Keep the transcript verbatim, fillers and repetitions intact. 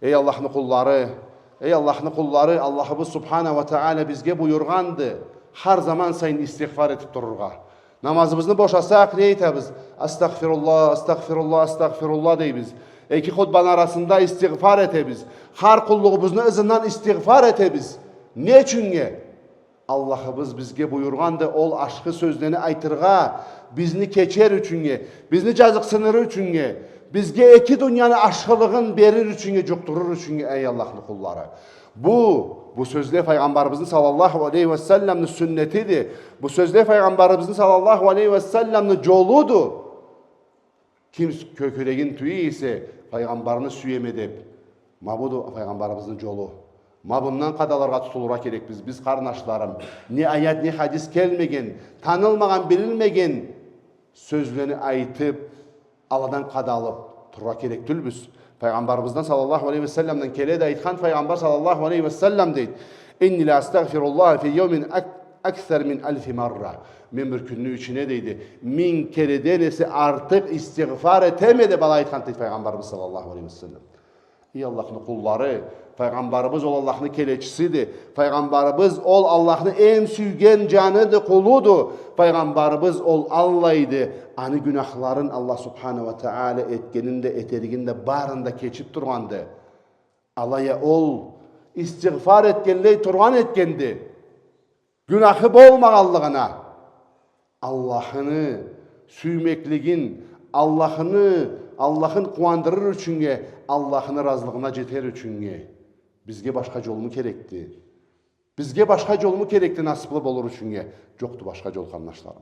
Эй Аллахны къуллары, эй Аллахны къуллары, Аллахыбыз Субхана ва Тааля бизге буюргъанды хар заман сайын истигъфар этип турургъа. Намазыбызны бошасакъ, не айтабыз? «Астагъфируллах, астагъфируллах, астагъфируллах», дейбиз. Эки хутбаны арасында истигъфар этебиз. Хар къуллугъубузну ызындан истигъфар этебиз. Не ючюннге? Аллахыбыз бизге буюргъанды ол ашхы сёзлени айтыргъа, бизни кечер ючюннге, бизни жазыкъсыныр ючюннге, бизге эки дунияны ашхылыгъын берир ючюннге, жукъдурур ючюннге, эй Аллахны къуллары. Бу, бу сёзле Файгъамбарыбызны саллаллаху алейхи ва салламны сюннетиди. Бу сёзле Файгъамбарыбызны саллаллаху алейхи ва салламны жолуду. Ким кёкюрегин тюе эсе, Файгъамбарны сюеме деп, ма буду Файгъамбарыбызны жолу. Ма бундан къадалыргъа тутулургъа керекбиз биз, къарнашларым. Не аят, не хадис келмеген, танылмагъан, билинмеген сёзлени айтып, аладан къадалып турургъа керек тюлбюз. Файгъамбарыбыздан саллаллаху алейхи ва салламдан келеди, айтхан Файгъамбар саллаллаху алейхи ва саллам дейди: «Инни ла астагъфируллаха фи яумин ак-, аксар мин алфи марра». Мен бир кюнню ичине, дейди, минг кереден эсе артыкъ истигъфар этеме деп, алай айтхан дейди Файгъамбарыбыз саллаллаху алейхи ва саллам. Эй Аллахны къуллары, Файгъамбарыбыз ол Аллахны келечисиди. Файгъамбарыбыз ол Аллахны эм сюйген жаныды, къулуду. Файгъамбарыбыз ол аллайды. Аны гюнахларын Аллах Субхана ва Тааля этгенин да, этеригин да, барын да кечип тургъанды. Алай а ол истигъфар этгенлей тургъан этгенди. Гюнахы болмагъанлыгъына, Аллахыны сюймеклигин, Аллахыны, Аллахын къууандырыр ючюннге, Аллахыны ыразылыгъына жетер ючюннге. Бизге башха жолму керекди? Бизге башха жолму керекди насыплы болур ючюннге? Жокъду башха жол, къарнашларым.